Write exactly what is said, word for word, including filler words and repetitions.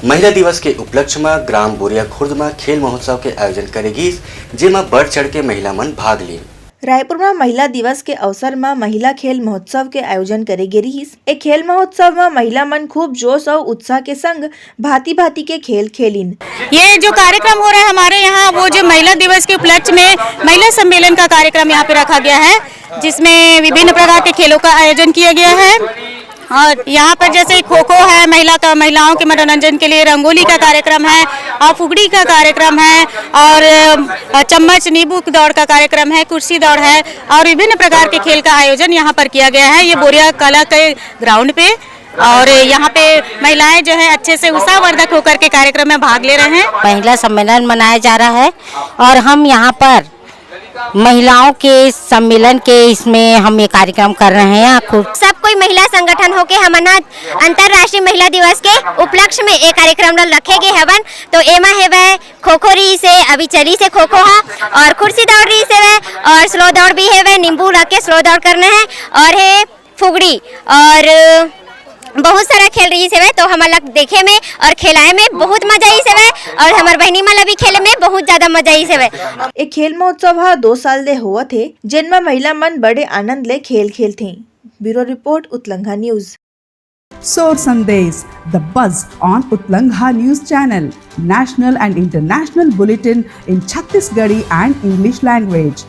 महिला दिवस के उपलक्ष्य म ग्राम बोरिया खुर्द म खेल महोत्सव के आयोजन करे गिस, जेमा बढ़ चढ़ के महिला मन भाग लीन। रायपुर म महिला दिवस के अवसर म महिला खेल महोत्सव के आयोजन करे गे रिहिस। ए खेल महोत्सव म महिला मन खूब जोश अउ उत्साह के संग भांति-भांति के खेल खेलिन। ये जो कार्यक्रम हो रहा है हमारे यहाँ, वो जो महिला दिवस के उपलक्ष्य में महिला सम्मेलन का कार्यक्रम यहाँ पे रखा गया है, जिसमें विभिन्न प्रकार के खेलों का आयोजन किया गया है। और यहाँ पर जैसे खो खो है, महिला का, महिलाओं के मनोरंजन के लिए रंगोली का कार्यक्रम है और फुगड़ी का कार्यक्रम है और, अ, चम्मच नींबू दौड़ का कार्यक्रम है, कुर्सी दौड़ है और विभिन्न प्रकार के खेल का आयोजन यहाँ पर किया गया है। ये बोरिया कला के ग्राउंड पे, और यहाँ पे महिलाएं जो है अच्छे से उत्साहवर्धक होकर के कार्यक्रम में भाग ले रहे हैं। महिला सम्मेलन मनाया जा रहा है और हम यहाँ पर महिलाओं के सम्मेलन के इसमें हम ये कार्यक्रम कर रहे हैं। खुद सब कोई महिला संगठन होके हमन ह अंतर्राष्ट्रीय महिला दिवस के उपलक्ष्य में एक कार्यक्रम ल रखे गे हवन। तो एमा हेवय खो खो रहिस हे, अभी चलिस हे खो खो ह, और कुर्सी दौड़ रहिस हेवय, और स्लो दौड़ भी हेवय, नींबू रख के स्लो दौड़ करना है, और हे फुगड़ी, और बहुत सारा खेल रहिस हेवय। तो हमन ला देखे में और खेलाए में बहुत मजा आइस हेवय, और हमर बहिनी मन ला भी खेले में बहुत ज्यादा मजा आइस हेवय। ए खेल महोत्सव ह दो साल ले होवत हे, जेन म महिला मन बड़े आनंद ले खेल खेलथें। Bureau report, Utlangha news. Sor Sandesh, the buzz on Utlangha News Channel, national and international bulletin in Chhattisgarhi and English language.